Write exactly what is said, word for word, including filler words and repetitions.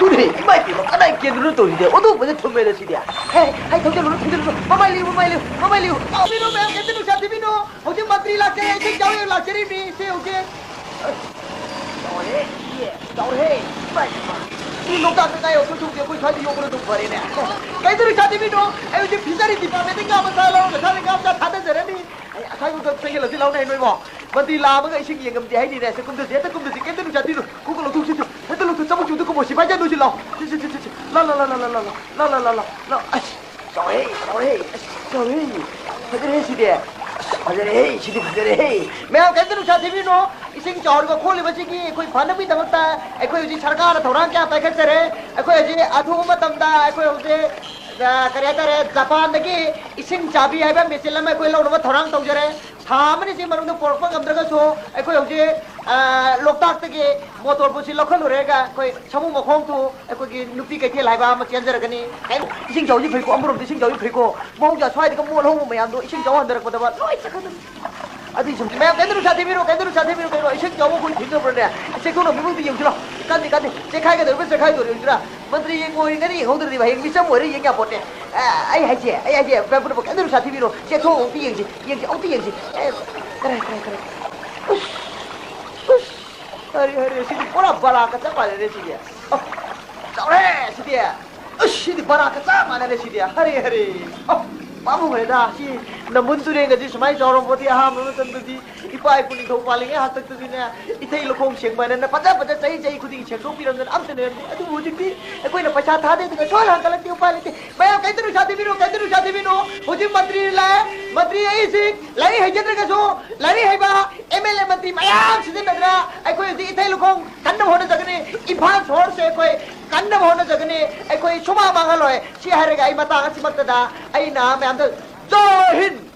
ꯇꯨꯅꯦ, ꯏꯃꯥ ꯏꯕꯦꯝꯃ, ꯀꯗꯥꯏ ꯀꯦꯟꯗ꯭ꯔꯣꯅꯣ ꯇꯧꯔꯤꯁꯦ? ꯑꯣꯟꯊꯣꯛꯄꯁꯦ ꯊꯨꯝꯃꯦꯗ ꯁꯤꯗꯤ꯫ ꯍꯦ, ꯍꯦ, ꯊꯧꯖꯤꯜꯂꯨꯅꯨ, ꯊꯧꯖꯤꯜꯂꯨꯅꯨ꯫ ꯃꯃꯥꯏ ꯂꯩꯌꯨ, ꯃꯃꯥꯏ ꯂꯩꯌꯨ, ꯃꯃꯥꯏ ꯂꯩꯌꯨ꯫ ꯂꯥꯛꯄꯤꯔꯣ ꯃꯌꯥꯝ, ꯀꯩꯝꯇ ꯅꯨꯡꯁꯥ ꯊꯤꯕꯤꯅꯨ꯫ ꯍꯧꯖꯤꯛ ꯃꯟꯇ꯭ꯔꯤ ꯂꯥꯛꯆꯔꯤ, ꯏꯁꯤꯡ ꯆꯥꯎ ꯂꯥꯛꯆꯔꯤꯕꯅꯤ, ꯏꯆꯦ ꯍꯧꯖꯤꯛ꯫ ꯑꯁ, ꯆꯥꯎꯔꯦ, ꯏꯆꯦ, ꯆꯥꯎꯔꯦ꯫ ꯏꯃꯥ ꯏꯕꯦꯝꯃ꯫ ꯁꯤ ꯂꯣꯛꯇꯥꯛꯇ ꯉꯥ ꯌꯣꯛꯄ ꯁꯔꯨꯛꯇꯤ ꯑꯩꯈꯣꯏ ꯁ꯭ꯋꯥꯏꯗ ꯌꯣꯛꯄꯅ ꯑꯗꯨꯝ ꯐꯔꯦꯅꯦ꯫ ꯀꯩꯝꯇ ꯅꯨꯡꯁꯥ ꯊꯤꯕꯤꯅꯨ꯫ ꯑꯩ ꯍꯧꯖꯤꯛ ꯐꯤꯁꯔꯤ ꯗꯤꯄꯥꯔꯠꯃꯦꯟꯇꯒꯤ ꯉꯥ ꯃꯆꯥ ꯂꯧꯔꯒ ꯁ꯭ꯋꯥꯏꯗ ꯉꯥ ꯃꯆꯥ ꯊꯥꯗꯖꯔꯅꯤ꯫ ꯑꯩ ꯑꯁ꯭ꯋꯥꯏꯕꯨꯛꯇ ꯆꯪꯁꯤꯜꯂꯁꯤ ꯂꯥꯎꯅꯦ ꯅꯣꯏꯕꯣ꯫ ꯃꯟꯇ꯭ꯔꯤ ꯂꯥꯛꯑꯝꯃꯒ ꯏꯁꯤꯡ ꯌꯦꯡꯉꯝꯗꯦ ꯍꯥꯏꯅꯤꯅꯦ꯫ ꯁꯦ, ꯀꯨꯝꯊꯁꯤ, ꯍꯦꯛꯇ ꯀꯨꯝꯊꯁꯤ, ꯀꯩꯝꯇ ꯅꯨꯡꯁꯥ ꯊꯤꯅꯨ꯫ ꯈꯣꯡꯎꯞꯀ ꯂꯧꯊꯣꯛꯁꯤ ꯇꯨ꯫ ꯍꯦꯛꯇ ꯂꯧꯊꯣꯛ, ꯆꯥꯃꯛ ꯆꯨꯝꯗ ꯀꯨꯝꯃꯣ, ꯁꯤꯐꯥꯏ ꯆꯠ ꯅꯣꯏꯁꯤ ꯂꯥꯎ꯫ ꯁꯤ, ꯁꯤ, ꯁꯤ, ꯁꯤ, ꯁꯤ꯫ ꯂꯥꯎ, ꯂꯥꯎ, ꯂꯥꯎ꯫ ꯑꯁ, ꯆꯥꯎꯔꯦ, ꯆꯥꯎꯔꯦ, ꯑꯁ, ꯆꯥꯎꯔꯦ꯫ ꯐꯖꯔꯦ ꯁꯤꯗꯤ꯫ ꯑꯁ, ꯐꯖꯔꯦꯍꯦ, ꯁꯤꯗꯤ ꯐꯖꯔꯦꯍꯦ꯫ ꯃꯌꯥꯝ ꯀꯩꯝꯇ ꯅꯨꯡꯁꯥ ꯊꯤꯕꯤꯅꯨ꯫ ꯏꯁꯤꯡ ꯆꯥꯎꯔꯤꯕ ꯈꯣꯠꯂꯤꯕꯁꯤꯒꯤ ꯑꯩꯈꯣꯏ ꯐꯅꯕꯒꯤꯗꯃꯛꯇ ꯑꯩꯈꯣꯏ ꯍꯧꯖꯤꯛ ꯁꯔꯀꯥꯔꯅ ꯊꯧꯔꯥꯡ ꯀꯌꯥ ꯄꯥꯏꯈꯠꯆꯔꯦ꯫ ꯑꯩꯈꯣꯏ ꯍꯧꯖꯤꯛ ꯑꯊꯨꯕ ꯃꯇꯝꯗ ꯑꯩꯈꯣꯏ ꯍꯧꯖꯤꯛ, ꯑ, ꯀꯔꯤ ꯍꯥꯏꯇꯥꯔꯦ, ꯖꯄꯥꯟꯗꯒꯤ ꯏꯁꯤꯡ ꯆꯥꯕꯤ ꯍꯥꯏꯕ ꯃꯦꯆꯤꯟ ꯑꯃ ꯑꯩꯈꯣꯏ ꯂꯧꯅꯕ ꯊꯧꯔꯥꯡ ꯇꯧꯖꯔꯦ꯫ ꯊꯥ ꯑꯃꯅꯤꯁꯤ ꯃꯅꯨꯡꯗ ꯄꯨꯔꯛꯄ ꯉꯝꯗ꯭ꯔꯒꯁꯨ ꯑꯩꯈꯣꯏ ꯍꯧꯖꯤꯛ, ꯑ, ꯂꯣꯛꯇꯥꯛꯇꯒꯤ ꯃꯣꯇꯣꯔ ꯕꯣꯠꯁꯤ ꯂꯧꯈꯠꯂꯨꯔꯦꯒ ꯑꯩꯈꯣꯏ ꯁꯥꯃꯨ ꯃꯈꯣꯡꯗꯨ ꯑꯩꯈꯣꯏꯒꯤ ꯅꯨꯄꯤ ꯀꯩꯊꯦꯜ ꯍꯥꯏꯕ ꯑꯃ ꯆꯦꯟꯖꯔꯒꯅꯤ꯫ ꯀꯩꯅꯣ, ꯏꯁꯤꯡ ꯆꯥꯎꯕꯁꯤ ꯐꯩꯀꯣ, ꯑꯃꯔꯣꯝꯗ ꯏꯁꯤꯡ ꯆꯥꯎꯕꯁꯤ ꯐꯩꯀꯣ, ꯃꯍꯧꯁꯥ ꯁ꯭ꯋꯥꯏꯗꯒ ꯃꯣꯠ ꯍꯧꯕ ꯃꯌꯥꯝꯗꯣ ꯏꯁꯤꯡ ꯆꯥꯎ ꯍꯟꯊꯔꯛꯄꯗꯕ ꯂꯣꯏ ꯆꯠꯈ꯭ꯔꯗꯕꯅꯤ꯫ ꯑꯗꯨꯏ ꯁꯨꯝ ꯃꯌꯥꯝ ꯀꯩꯝꯇ ꯅꯨꯡꯁꯥ ꯊꯤꯕꯤꯔꯨ, ꯀꯩꯝꯇ ꯅꯨꯡꯁꯥ ꯊꯤꯕꯤꯔꯨ, ꯀꯩꯅꯣ ꯏꯁꯤꯡ ꯆꯥꯎꯕ ꯑꯩꯈꯣꯏ ꯊꯤꯡꯉꯕ꯭ꯔꯅꯦ? ꯆꯦꯛꯊꯣꯛꯅꯕ ꯃꯤꯃꯛꯇ ꯌꯦꯡꯁꯤꯔꯣ? ꯀꯥꯟꯗꯦ, ꯀꯥꯟꯗꯦ, ꯆꯦꯛꯈꯥꯏꯒꯗꯧꯔꯤꯕ꯭ꯔꯥ ꯆꯦꯛꯈꯥꯏꯗꯧꯔꯤꯕ꯭ꯔꯥ? ꯃꯟꯇ꯭ꯔꯤ ꯌꯦꯡꯉꯣꯏ ꯉꯥꯔꯤ ꯌꯦꯡꯍꯧꯗ꯭ꯔꯗꯤ ꯍꯌꯦꯡ ꯃꯤꯆꯝ ꯑꯣꯏꯔꯦ ꯌꯦꯡ ꯌꯥꯄꯣꯠꯇꯦ꯫ ꯑ, ꯑꯩ ꯍꯥꯏꯁꯦ, ꯑꯩ ꯍꯥꯏꯁꯦ, ꯄꯨꯔꯥ, ꯄꯨꯔꯥ, ꯀꯩꯝꯇ ꯅꯨꯡꯁꯥ ꯊꯤꯕꯤꯔꯣ, ꯆꯦꯛꯊꯣꯛ ꯑꯃꯨꯛꯇ ꯌꯦꯡꯁꯤ, ꯌꯦꯡꯁꯤ, ꯑꯃꯨꯛꯇ ꯌꯦꯡꯁꯤ꯫ ꯑꯦ, ꯀꯔꯥꯏ, ꯀꯔꯥꯏ, ꯀꯔꯥꯏ? ꯎꯁ, ꯎꯁ, ꯑꯔꯦ, ꯑꯔꯦ, ꯁꯤꯗꯤ ꯄꯨꯔꯥ ꯕꯔꯥꯒ ꯆꯞ ꯃꯥꯟꯅꯔꯦ ꯁꯤꯗꯤ꯫ ꯑꯣ, ꯆꯥꯎꯔꯦ ꯁꯤꯗꯤ꯫ ꯑꯁ, ꯁꯤꯗꯤ ꯕꯔꯥꯒ ꯆꯞ ꯃꯥꯟꯅꯔꯦ ꯁꯤꯗꯤ꯫ ꯍꯔꯦ, ꯍꯔꯦ꯫ ꯑꯣ, ꯄꯥꯝꯃꯨꯈ꯭ꯔꯦꯗ꯫ ꯁꯤ ꯅꯝꯕꯨꯜ ꯇꯨꯔꯦꯜꯒꯗꯤ ꯁꯨꯃꯥꯏꯅ ꯆꯥꯎꯔꯝꯄꯣꯠꯇꯦ ꯑꯍꯥꯟꯕ ꯃꯇꯝꯗꯗꯤ꯫ ꯏꯄꯥ ꯏꯄꯨ ꯅꯤꯡꯊꯧ ꯄꯥꯜꯂꯤꯉꯩ ꯍꯥꯛꯇꯛꯇꯗꯤꯅꯦ, ꯏꯊꯩ ꯂꯧꯈꯣꯡ ꯁꯦꯡꯕ ꯍꯥꯏꯅ ꯐꯖ ꯐꯖ ꯆꯍꯤ ꯆꯍꯤ ꯈꯨꯗꯤꯡꯒꯤ ꯁꯦꯡꯗꯣꯛꯄꯤꯔꯝꯗꯅ ꯑꯝꯇ ꯂꯩꯔꯝꯗꯦ꯫ ꯑꯗꯨꯕꯨ ꯍꯧꯖꯤꯛꯇꯤ ꯑꯩꯈꯣꯏꯅ ꯄꯩꯁꯥ ꯊꯥꯗꯦ ꯑꯗꯨꯒ ꯁꯣꯏ ꯍꯥꯡꯒꯠꯂꯛꯇꯦ, ꯎꯄꯥꯏ ꯂꯩꯇꯦ꯫ ꯃꯌꯥꯝ ꯀꯩꯝꯇ ꯅꯨꯡꯁꯥ ꯊꯤꯕꯤꯅꯨ, ꯀꯩꯝꯇ ꯅꯨꯡꯁꯥ ꯊꯤꯕꯤꯅꯨ꯫ ꯍꯧꯖꯤꯛ ꯃꯟꯇ꯭ꯔꯤ ꯂꯥꯛꯑꯦ, ꯃꯟꯇ꯭ꯔꯤ ꯑꯩꯁꯤ ꯂꯥꯏꯔꯤꯛ ꯍꯩꯖꯗ꯭ꯔꯒꯁꯨ ꯂꯥꯏꯔꯤꯛ ꯍꯩꯕ ꯑꯦꯝ ꯑꯦꯜ ꯑꯦ ꯃꯟꯇ꯭ꯔꯤ ꯃꯌꯥꯝ ꯁꯤꯖꯤꯟꯅꯗꯅ ꯑꯩꯈꯣꯏ ꯍꯧꯖꯤꯛ ꯏꯊꯩ ꯂꯧꯈꯣꯡ ꯀꯟꯅꯕ ꯍꯣꯠꯅꯖꯒꯅꯤ꯫ ꯏꯝꯐꯥꯜ ꯁꯣꯍꯣꯔꯁꯦ ꯑꯩꯈꯣꯏ ꯀꯟꯅꯕ ꯍꯣꯠꯅꯖꯒꯅꯤ꯫ ꯑꯩꯈꯣꯏ ꯁꯨꯃꯥꯡ ꯃꯥꯡꯍꯜꯂꯣꯏ꯫ ꯁꯤ ꯍꯥꯏꯔꯒ ꯑꯩ ꯃꯇꯥꯡ ꯑꯁꯤꯃꯛꯇꯗ ꯑꯩꯅ ꯃꯌꯥꯝꯗ ꯖꯣꯏ ꯍꯤꯟꯗ!